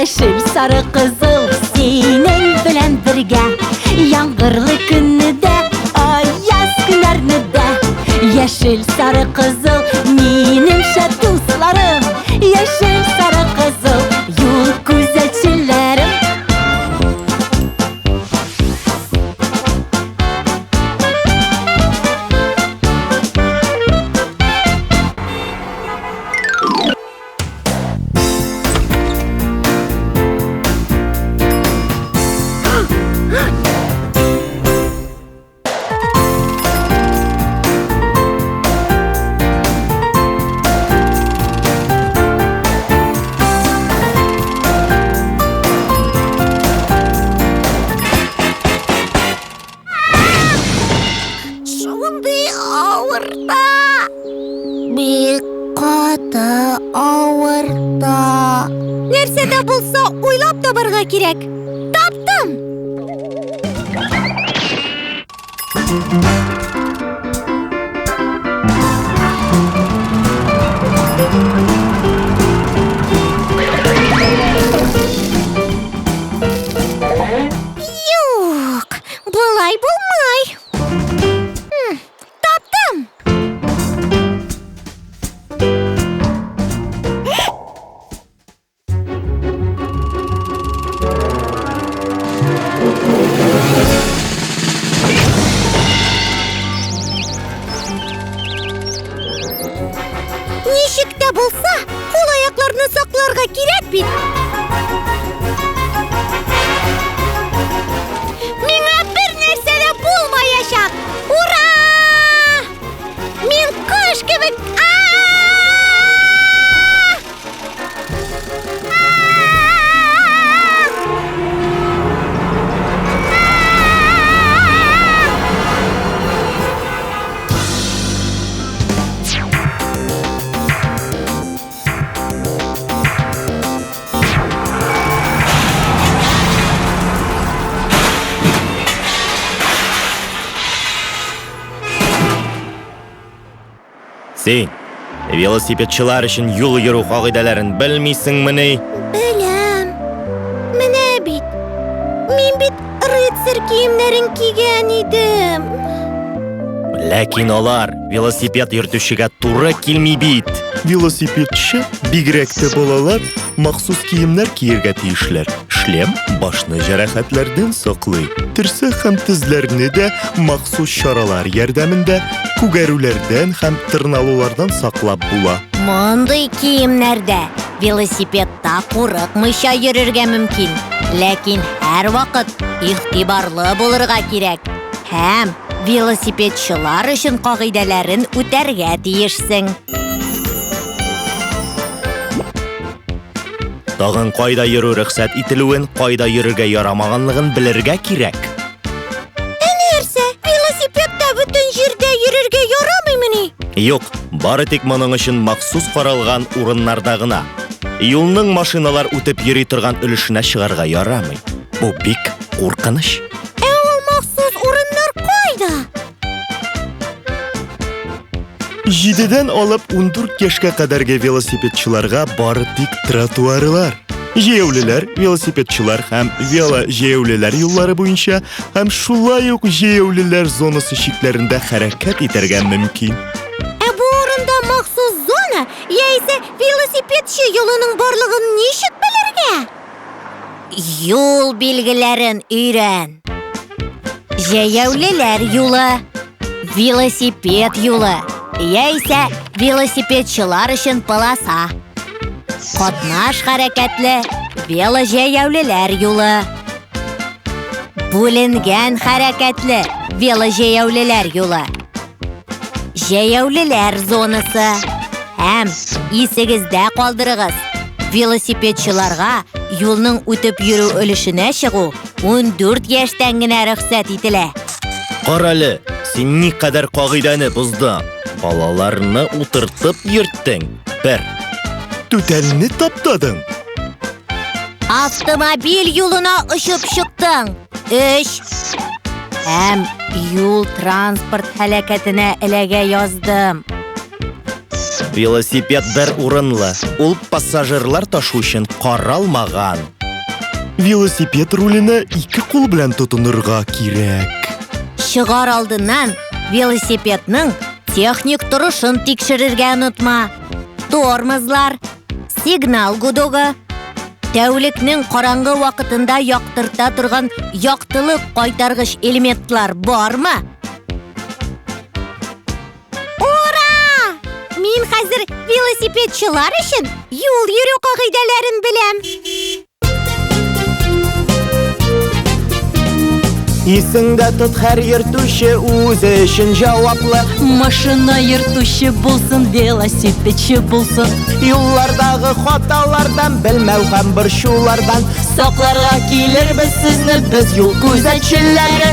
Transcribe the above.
Яшел, сары, кызыл синең белән бергә. Яңгырлы көнне дә, аяз көннәрне дә. Яшел, сары, кызыл минем шәп дусларым. Яшел, сары, кызыл юл күзәтчеләрем. Шундый авырта. Бик каты авырта. Нәрсә дә булса уйлап табарга кирәк. Таптым! Юк, болай булмый. Таптым! Ничек тә булса, кул-аякларны сакларга кирәк бит. Миңа бер нәрсә дә булмаячак! Ура! Мин кош кебек! Син велосипедчылар өчен юл йөрү кагыйдәләрен белмисеңмени? Беләм. Менә бит. Мин бит рыцарь киемнәрен кигән идем. Ләкин алар велосипед йөртүчегә туры килми бит. Велосипедчы, бигрәк тә балалар, махсус киемнәр киергә тиешләр. Шлем башны җәрәхәтләрдән саклый. Терсәк һәм тезләрне дә махсус чаралар ярдәмендә күгәрүләрдән һәм тырналулардан саклап була. Мондый киемнәрдә велосипедта курыкмыйча йөрергә мөмкин. Ләкин һәрвакыт игътибарлы булырга кирәк. Һәм велосипедчылар өчен кагыйдәләрен үтәргә тиешсең. Тагын кайда йөрү рөхсәт ителүен, кайда йөрергә ярамаганлыгын белергә кирәк. Ә нәрсә, велосипедта бөтен җирдә йөрергә ярамыймыни? Юк, бары тик моның өчен махсус каралган урыннарда гына. Юлның машиналар үтеп йөри торган өлешенә чыгарга ярамый. Бу бик куркыныч. Ә ул махсус урыннар кайда? Җидедән алып 14 яшькә кадәрге велосипедчыларга бары тик тротуарлар. Җәяүлеләр, велосипедчылар һәм велоҗәяүлеләр юллары буенча һәм шулай ук җәяүлеләр зонасы чикләрендә хәрәкәт итәргә мөмкин. Ә бу урында махсус зона яисә велосипедчы юлының барлыгын ничек белергә? Юл билгеләрен өйрән. Җәяүлеләр юлы, велосипед юлы, яисә велосипедчылар өчен полоса. Катнаш хәрәкәтле велоҗәяүлеләр юлы. Бүленгән хәрәкәтле велоҗәяүлеләр юлы. Җәяүлеләр зонасы. Һәм исегездә калдырыгыз, велосипедчыларга юлның үтеп йөрү өлешенә чыгу 14 яшьтән генә рөхсәт ителә. Карале, син никадәр кагыйдәне боздың. Балаларны утыртып йөрттең. Бер. Түтәлне таптадың. Автомобиль юлына очып чыктың. Өч. Һәм юл-транспорт һәлакәтенә эләгә яздым. Велосипед бер урынлы, ул пассажирлар ташу өчен каралмаган. Велосипед руленә ике кул белән тотынырга кирәк. Чыгар алдыннан велосипедның техник торышын тикшерергә онытма. Тормозлар, сигнал гудогы, тәүлекнең караңгы вакытында яктырта торган яктылык кайтаргыч элементлар бармы? Ура! Мин хәзер велосипедчылар өчен юл йөрү кагыйдәләрен беләм. Исеңдә тот, һәр йөртүче үзе өчен җаваплы. Машина йөртүче булсын, велосипедчы булсын. Юллардагы хаталардан, белмәү һәм борчулардан сакларга килербез сезне без юл күзәтчеләре.